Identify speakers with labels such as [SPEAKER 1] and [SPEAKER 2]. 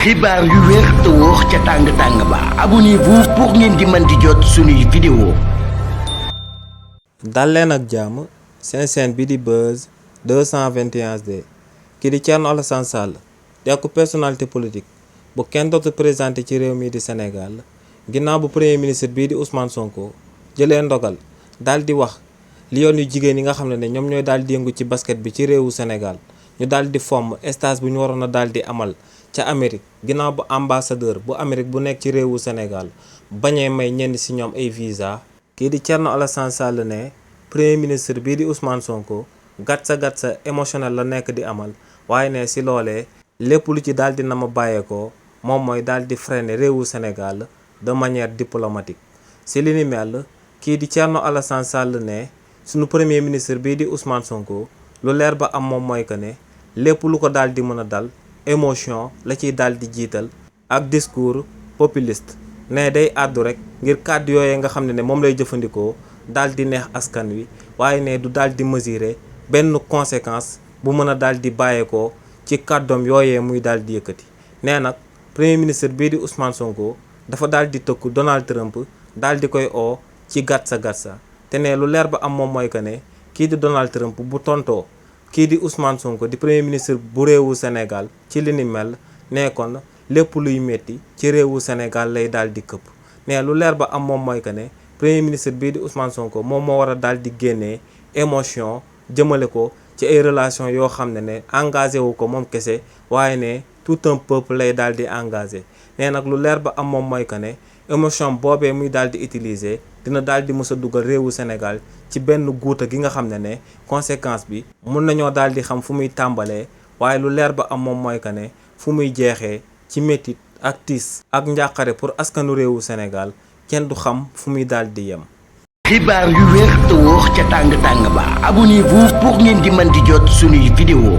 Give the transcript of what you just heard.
[SPEAKER 1] xibaar yu wér te wóor ca tàng-tàng ba abonnez-vous pour ngeen di mën di jot suñuy vidéo.
[SPEAKER 2] dal leen ak jàmm seen chaîne bi di Buzz 221 HD kii di Thierno Alassane Sall di ak personnalité politique bu kenn dootu présenté ci réew mi di Sénégal ginnaaw bu premier ministre bii di Ousmane Sonko jëlee ndogal daal di wax lion yu jigéen yi nga xam ne ñoom ñooy daal di yëngu ci basket bi ci réewu Sénégal ñu daal di fomm stage bu ñu waroon a daal di amal ca Amérique ginnaaw bu ambassadeur bu Amérique bu nekk ci réewu Sénégal bañee may ñenn ci ñoom ay visa. kii di Thierno Alassane Sall ne premier ministre bii di Ousmane Sonko gatsa émotionnel la nekk di amal waaye ne ci loolee lépp lu ci daal di na ma bàyyeekoo moom mooy daal di freiner réewu Sénégal de manière diplomatique. ci li ni mel kii di Thierno Alassane Sall ne sunu premier ministre bii di Ousmane Sonko lu leer ba am moom mooy que ne lépp lu ko daal di mën a dal émotion la ciy daal di jiital ak discours populiste ne day àddu rek ngir kàddu yooyee nga xam ne moom lay jëfandikoo daal di neex askan wi waaye ne du daal di mesurer benn conséquence bu mën a daal di bàyyeekoo ci kàddoom yooyee muy daal di yëkkati. nee nag premier ministre bii di Ousmane Sonko dafa daal di tëkku Donald Trump daal di koy oo ci gatsa te ne lu leer ba am moom mooy que ne kii di Donald Trump bu tontoo kii di Ousmane Sonko di premier ministre bu réewu Sénégal ci li ni mel nekkoon lépp luy métti ci réewu Sénégal lay daal di këpp. ne lu leer ba am moom mooy que ne premier ministre bii di Ousmane Sonko moom moo war a daal di génnee émotion jëmale ko ci ay relation yoo xam ne engagé wu ko moom kese waaye ne tout un peuple lay daal di engagé. nee nag lu leer ba am moom mooy que ne émotion boobee muy daal di utiliser dina daal di mës a dugal réewu Sénégal ci benn guuta gi nga xam ne conséquence bi mun nañoo daal di xam fu muy tàmbalee waaye lu leer ba am moom mooy que ne fu muy jeexee ci métit ak tiis ak njàqare pour askanu réewu Sénégal kenn du xam fu muy daal di yem.
[SPEAKER 1] xibaar yu wér te wóor ca tàng-tàng ba abonnez-vous pour ngeen di mën di jot suñuy vidéo.